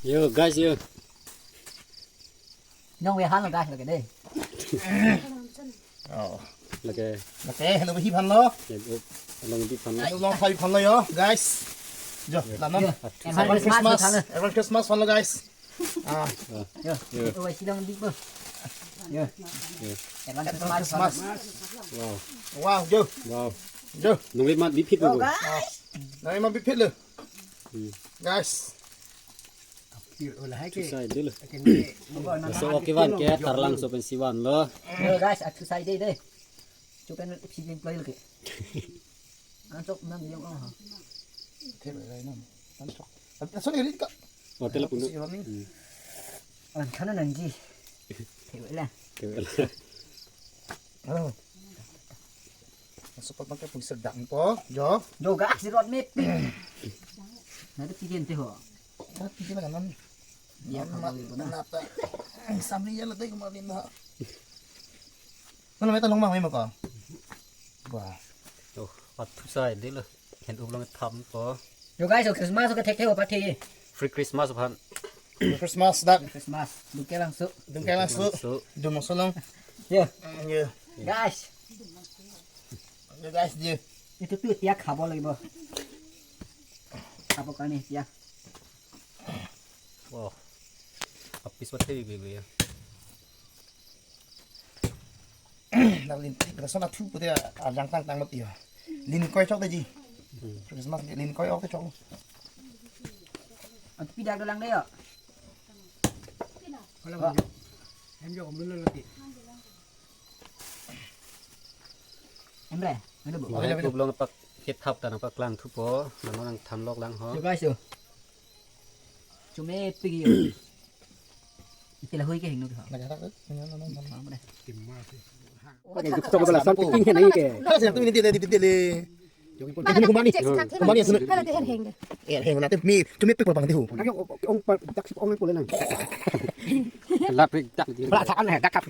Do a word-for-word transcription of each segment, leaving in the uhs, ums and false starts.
Yo guys, yo. Nong we han lo guys, lake dei. Oh. Lake. Lake, hello, hi phan lo. Yo, along di phan. Hello, long hi phan lo yo, guys. Jo, la non. Yo, advance Christmas. Advance Christmas phan lo guys. Ah. Yo, yo. Oh, si long di po. Yo. Yo. Advance Christmas. Wow. Wow, jo. Wow. Jo. Nungli mat bipit lo. Nungli mat bipit lo. Hmm. Guys. Apir ola hai ke. Athusai dei lo. Akan ke. Laso oke van ke tarlangso pensi van lo. Yo guys, athusai dei dei. Chupen pijin play lo ke. Anchok nang yang oh. Thep lai nang. Anchok. Anchok ni ka. Hotel pun. Si Ronnie. Hmm. An khana nangji. Thep lai. Thep lai. Oh. Masuk pa ke pusi dang po, jo. Jo guys, si Ronnie. Nada pijin te ho. Ah, pijin la kanan. Ya, napa? Samri ya la dei kemarin na. Mana meta long mang mai mako. Wah. Yo, athusai dei lo. Hen ublong tham po. Yo guys, oh, Christmas oke thek thek apa the. Free Christmas aphan. Christmas dak. Christmas. Dungke langso. Dungke langso. Langso. Dungke langso long. Yo. Yo. Guys. Yo guys, yo. Itu tuh tiak khabo lagi bo. Khabo kani tiak. Wow. Apis wat heavy baby ya. Nang lin tik rason athu pute arjang tang tang mati ya. Lin koi chok dei ji. Christmas lin koi ok chok. At pidak dolang dei ya. Kalau em jo om dulu lagi. Em re, ano bo? Oke, oke. Ublong pak kethap ta nangpaklang thupo, nang nang than lok lang ho. Yo guys, yo. Chume pigi yo. Ite la hui ke hingno ke ha. Lagi tak, eh? Ini, ini, ini, ini. Mama deh. Oke, juk tok bala sampai tinggi naik ke. Kalau saya tuh ini dia, dia, dia, dia. Ini kemana nih? Kemana ya, sini? Kalau dia heng deh. Eh, heng nanti mi, cuma pik bang tihu. Lagi ong, ong, dak si ong pole nang. Lap dak di. Pula tak aneh, dak kap.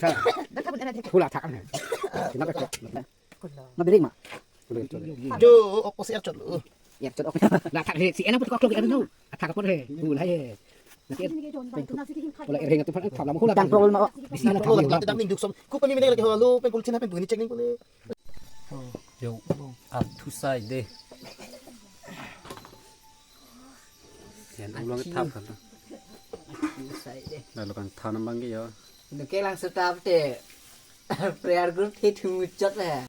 Dak kap aneh. Pula tak aneh. Kenapa kok? Mabering ma. Jo, ok si er chot lo. Er chot ok. La thak he, si enang put kok lo er nu. Athak put he. Bul hai he. Nanti er. Pula er heng tu phan tham lam hula dang problem ma. Bisna na tham. Dang ning duk som. Ku pami mene lagi holo, pen kul china pen buni chek ning kule. Yo, athusai dei. Yan ulang thap kan. Athusai dei. Lalu kan thanam bang yo. Dungke langso tap te. Prayer group the thu chot le.